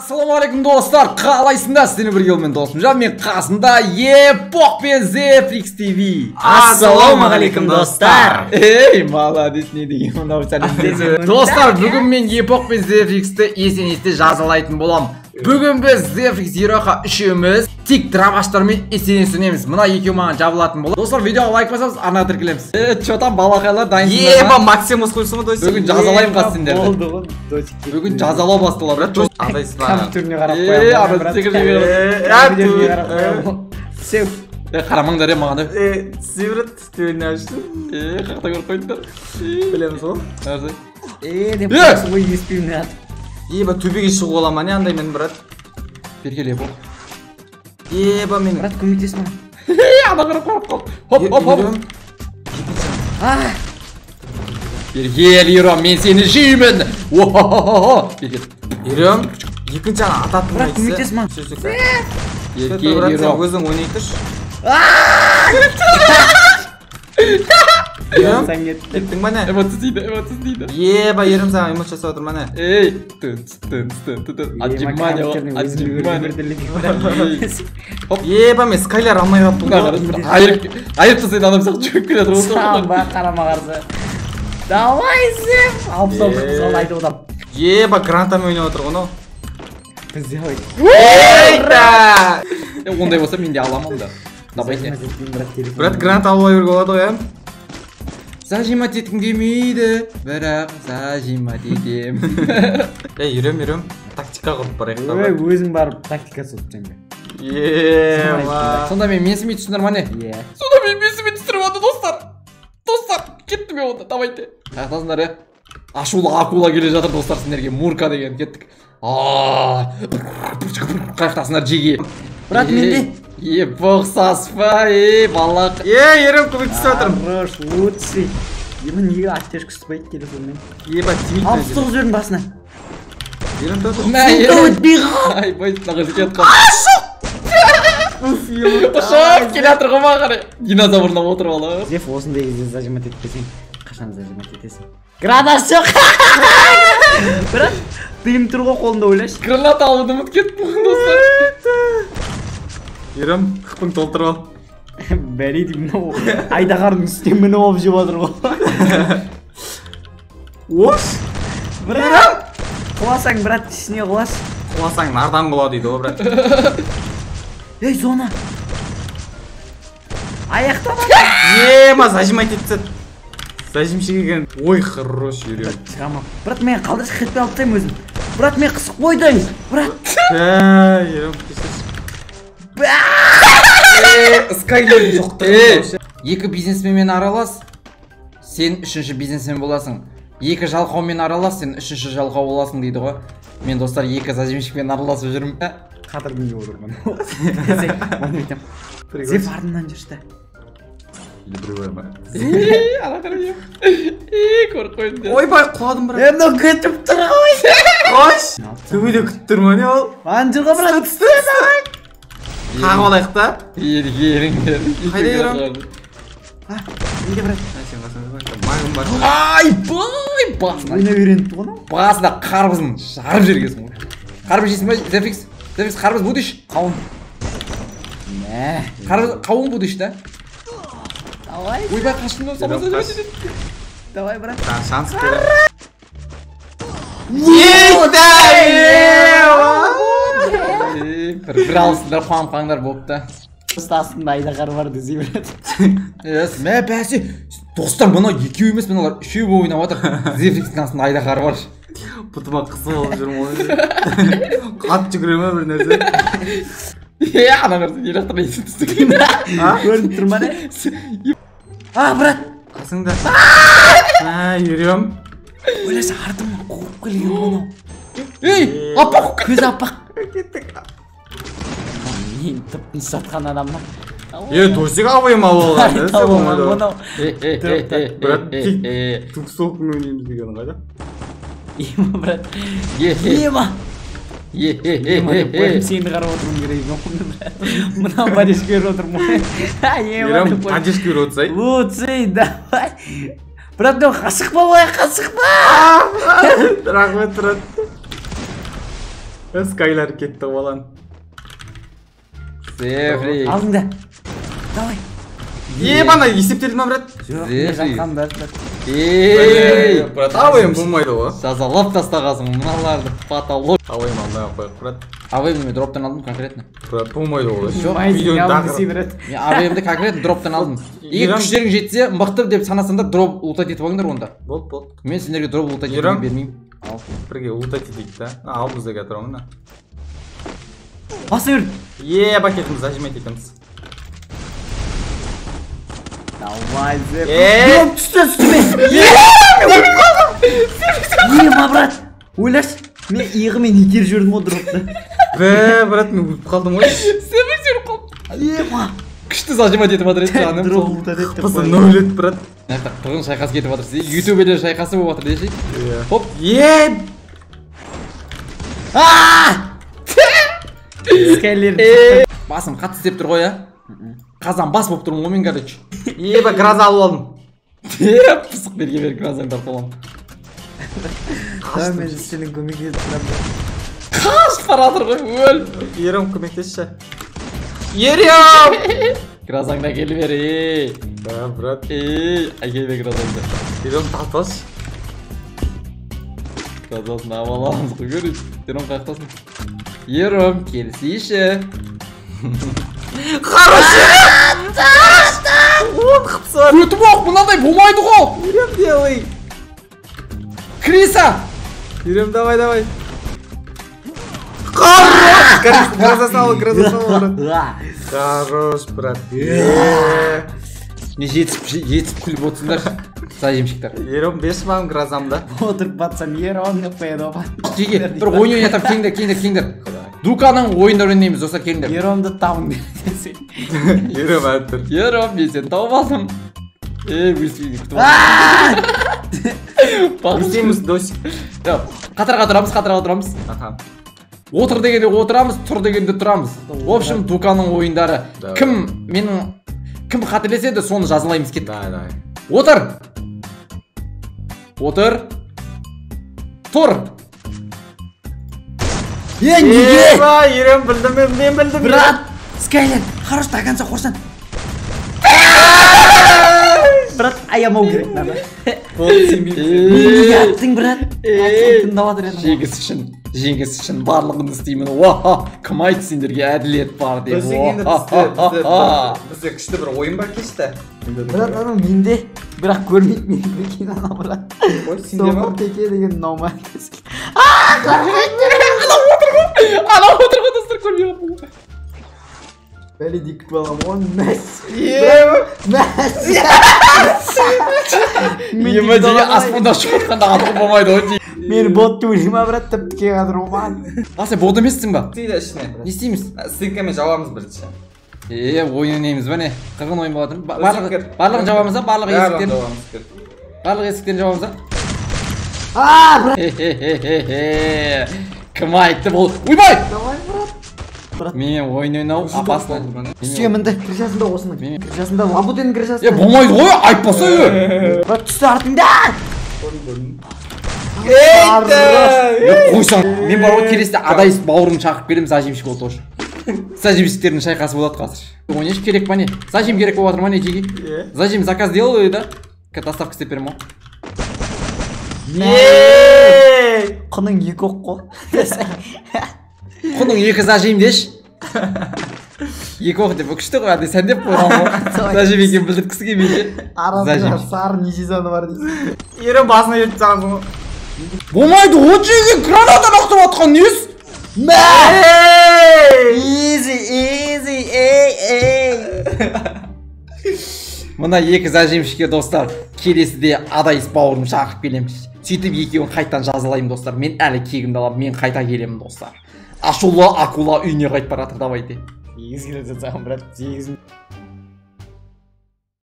Ассалаумағалейкум достар, қалайсыңдар? Сіздермен бірге мен досым Жан, мен қасымда Епох пен Зефрикс ТВ. Ассалаумағалейкум достар. Ей, молодец, не деген мынау сәлем. Достар, бүгін мен Епох пен Зефриксті есен-есте жазалайтын боламын. Бүгін біз Зефрикс, Ероха үшеуміз тик дробаштармен есен-ес ойнаймыз. Мына екеуі маған жабылатын болады. Достар, видеоға лайк басамыз, арнаға тіркелеміз. Чё там, балақайлар, дайынсыңдар ма? Еба, Максимус қойсын ғой, досик. Бүгін жазалаймын қазір сендерді. Болды ғой, досик. Бүгін жазалау басталады, брат. Андайсыз ба? Компьютеріне қарап Е, қоямын. ана секіріп Компьютеріне қарап қоямын. Сеу. Қарамаңдар, маған. Түсе брат, төбені ашты. Қақта көріп қойдыңдар. Білеміз ғой. Нәрсе? Деп қойсын ғой, еспеймін атып. Еба, төбеге шығуға бола ма, не андаймен, брат? Бері кел, Епох. Еба, мен. Брат, көмектес маған. Ана қарап қорқып қалды. Хоп, хоп, хоп. Бері кел, Ером, мен сені жеймін. О-хо-хо-хо. Бері кел. Ером, екінші ана ататын Брат, көмектес маған. Бері кел, Брат, сен Ером. өзің ойнай тұршы. Ером, Сен кеттің. кеттің ба не? Эмоция дейді, эмоция дейді. Еба, Ером саған эмоция жасап отыр ма не? Ей, тын, тын, тын, тын, тын. Отжимание, отжимание. Хоп. Еба, мен скайлар алмай қалыппын Мына ғой. қарашы, айырып, айырып тастайтын адам сияқты жүгіріп келе жатыр ғой. Саған қарама қарсы. Давай, Зеф. Алып тастау, соны айтып отырмын. Еба, гранатамен ойнап отыр ғой, мынау. Бізде ғой. Ейта! Ондай болса мен де аламын да. Давайте. Брат, гранат алып ала беруге болады ғой, ә? Зажимать еткім келмейді, бірақ зажимать етем. Ей, Ером, Ером, тактика құрып барайық та, Ой, брат. өзің барып тактика соттың бе. Еба. Сонда мен менсінбей түсіндір ма не? Иә. Сонда мен менсінбей түсіріп алды, достар. Достар, кеттім мен онда, давайте. Қаяқтасыңдар, е? Ашулы акула келе жатыр, достар, сендерге мурка деген, кеттік. Қаяқтасыңдар, жеге. Брат, менде. Епох, саспа, бала. Е, Ером, көмектесіп жатырмын. Хорош, лучший. Ема, неге оттяжка ұстапайды телефонмен? Еба, тимейді. 69 жібердім басына. Ером, тұр, тұр. Мә, Сука, өтпей қалды. Ай, бай, мына жерге кетіп қалды. Ұшып келе жатыр ғой маған қарай. Динозаврына отырып алып. Зеф, осындай кезде зажимать етпесең, қашан зажимать етесің? Гранат жоқ. Брат, дым тұр ғой қолында, ойлашы. Граната алуды ұмытып кеттім, достар. Ером, қыпың толтырып ал. Бәре деймін, мынау айдаһардың үстіне мініп алып жеп жатыр ғой. Ош! Брат, құласаң, брат, ішіне құлас. Құласаң, нардан құла дейді ғой, брат. Ей, зона. Аяқтан. Ема, зажимать етсе. Зажимщик екен. Ой, хорош, Ером. Шығамам. Брат, мен қалдыршы, хитпен алып тастаймын өзім. Брат, мен қысып қойдым. Брат. Ә, Ером, кешірші. Скайлердің жоқтығы. Екі бизнесменмен аралас, сен үшінші бизнесмен боласың. Екі жалқаумен аралас, сен үшінші жалқау боласың дейді ғой. Мен, достар, екі зажимщикпен араласып жүрмін. Қатырдым деп отырмын. Оны айтамын. Зеф, артымнан жүрші та. Ана қарай. Көріп қойдым. Ойбай, құладым, брат. Мынау күтіп тұр ғой. Қош. Төбеде күтіп тұр ма не ол? Ана жүр ғой, брат. Түсті, түсті. Қағып алайық та. Еріңдер. Қайда, Ером? Менде, брат. Сен қасыңда бар. Магым бар. Айбай, басына. Ойнап үйреніпті ғой мынау. Басына қарбызын жарып жібергенсің ғой. Қарбыз жейсің ба, Зефрикс? Зефрикс, қарбыз будешь? Қауын. Мә. Қарбыз, қауын будешь, да? Давай. Ойбай, қаштым да, Ером, қаш. Давай, брат. Саған шанс беремін. Ейта! Бір алысыңдар, қуанып қалыңдар болыпты. Просто астында айдаһар бар десей, брат. Мә, бәсе. Достар, мынау екеу емес, мыналар үшеу болып ойнап жатыр. Зефрикстің астында айдаһар бар. Бұтыма қысып алып жүрмін ғой. Қатты жүгіре ме бір нәрсе? Ана қарсы не жақтан есі түсті. Көрініп тұр ма не? А, брат. Қасыңда. Ә, Ером. Ойлашы, артымнан қуып келген ғой мынау. Ей, аппақ. Көзі аппақ. Кеттік. Мен тып-тыныш жатқан адаммын. Досик абайым алып алған, десе болмайды ғой. Мынау. Брат, двухсотый ойнаймыз деген қайда? Ема, брат. Ема. Ема деп қойып, сені қарап отыруым керек екен ғой, брат. Мынау поддержка беріп отырмын ғой. Ема Ером, деп қойып. поддержка беріп отырсай. Лучший, давай. Брат, мынау қашықпа, олай қашықпа. Рахмет, брат. Скайлар кетті балан. Зефрикс. Алдыңда. Давай. Ебана, есептелді ма, брат? Жоқ, мен жатқан брат. Ей, брат, АВМ болмайды ғой. Жазалап тастағансың мыналарды, потолок. АВМ алмай ақ қояйық, брат. АВМ мен дроптан алдым конкретно. Брат, болмайды ғой. Жоқ, видеоны мен АВМ-ді конкретно дроптан алдым. Егер күштерің жетсе, мықты деп санасаңдар, дроп лутать етіп алыңдар онда. Болды, болды. Мен сендерге дроп лутать етуге бермеймін. Ал, бірге лутать етейік та. Алдымызда тұрамын мына. Баса бер. Е, пакетіміз зажимать етеміз. Давай, Зеф. Дроп түсті үстіме. Ема, брат. Ойлашы, мен иығымен итеріп жібердім ғой дропты. Бе, брат, мен өліп қалдым ғой. Зефрикс өліп қалды. Ема. Күшті зажимать етіп жатыр еді жаным. Дроп лутать етіп Қысы нөл ет, брат. Мына жақта қырғын шайқасы кетіп жатыр. Ютуберлер шайқасы болып жатыр деші. Хоп. Е! Скайлер. Басым қатты істеп тұр ғой, а? Қазан бас болып тұрмын ғой мен, короче. Еба, гроза алып алдым. Е, пысық берге бер, грозаңды тартып аламын. Давай, мен сенің көмегіңе тұрамын. Қашып бара жатыр ғой, өл. Ером, көмектесші. Ером! Грозаңды әкеле бер, ей. Да, брат. Ей, әкеле бер грозаңды. Ером, тартып алшы. Грозасын алып аламыз ғой, короче. Ером, қаяқтасың? Ером, келсейші. Хорош! Он қыпсар. Өтіп оқ, мынандай болмайды ғой. Ером, делай. Криса! Ером, давай, давай. Хорош! Грозасын ал, грозасын ал, брат. Хорош, брат. Не жетісіп күліп отырсыңдар, зажимщиктер. Ером, берші маған грозамды. Отырып батсам, Ером деп қояды ғой. Жеке, бір ойын ойнатам, келіңдер, келіңдер, келіңдер. Дуканың ойындарын ойнаймыз, достар, келіңдер. Еромды табың десең. Ером әлі тұр. Ером, мен сені тауып алдым. Ей, өспейді, күтіп алдым. Өстейміз, досик. Қатарға тұрамыз, қатарға тұрамыз. Аха. Отыр дегенде отырамыз, тұр дегенде тұрамыз. В общем, Дуканың ойындары. Кім менің кім қателеседі, соны жазалаймыз, кеттік. Давай, давай. Отыр. Отыр. Тұр. Е, неге? Еба, Ером, білдім, мен білдім. Брат, Скайлер, хорош, до конца қорсан. Брат, аямау керек мынаны. Болды, сенбеймін. Неге аттың, брат? Айтсаң тыңдап жатыр едім. Жеңіс үшін, жеңіс үшін барлығын істеймін. Уа, кім айтты сендерге әділет бар деп. Досик, енді бізде күшті бір ойын бар кешті. Брат, анау менде, бірақ көрмейді мені, прикинь, анау, брат. Ой, сенде ма? Соңғы теке деген мынау ма? Анау отыр ғой, достар, көрмей қалдым. Бәле деп күтіп аламын ғой, мәс. Еба! Мәс. Ема деген аспанда ұшып жатқанда атуға болмайды ғой. Мені бот деп ойлай ма, брат, тіп-тіке қазір оған. А, сен бот емессің ба? Істейді ішіне. Не істейміз? Стенкамен жабамыз бірінші. Е, ойын ойнаймыз ба не? Қырғын ойын болады. Барлығын жабамыз ба? Барлық есіктерін. Барлық есіктерін жабамыз ба? А, брат. Кім айтты бұл? Ойбай! Давай, брат. Брат. Мен ойын ойнау опасно. Үстіге мінді, крышасында осының. Крышасында, лабутенің крышасында. Е, болмайды ғой, айтпаса е. Брат, түсті артыңда. Ей, Қойсаң, мен бар ғой келесіде Адайс бауырымды шақырып келемін, зажимщик ол тоже. Зажимщиктердің шайқасы болады қазір. Ойнайшы керек па не? Зажим керек болып жатыр ма не, жеке? Зажим заказ делаю, да? Доставка істеп беремін ғой. Құның екі оқ қой. Құның екі зажим деші. Екі оқ деп күшті ғой, әдей сәндеп қойған ғой. Зажим екенін білдірткісі келмей ше. Арасында сары неше саны бар дейсің. Ерім басына ертіп тастаған ғой. Болмайды ғой, жеке, граната лақтырып жатқан несі? Мә! Изи, изи, ей, ей. Мына екі зажимшіке, достар, келесіде Адайс бауырым шақырып келеміз. Сөйтіп екеуін қайтадан жазалаймын, достар. Мен әлі кегімді аламын, мен қайта келемін, достар. Ашулы акула үйіне қайтып бара жатыр, давайте. Сегіз келе жатсам, брат, сегіз.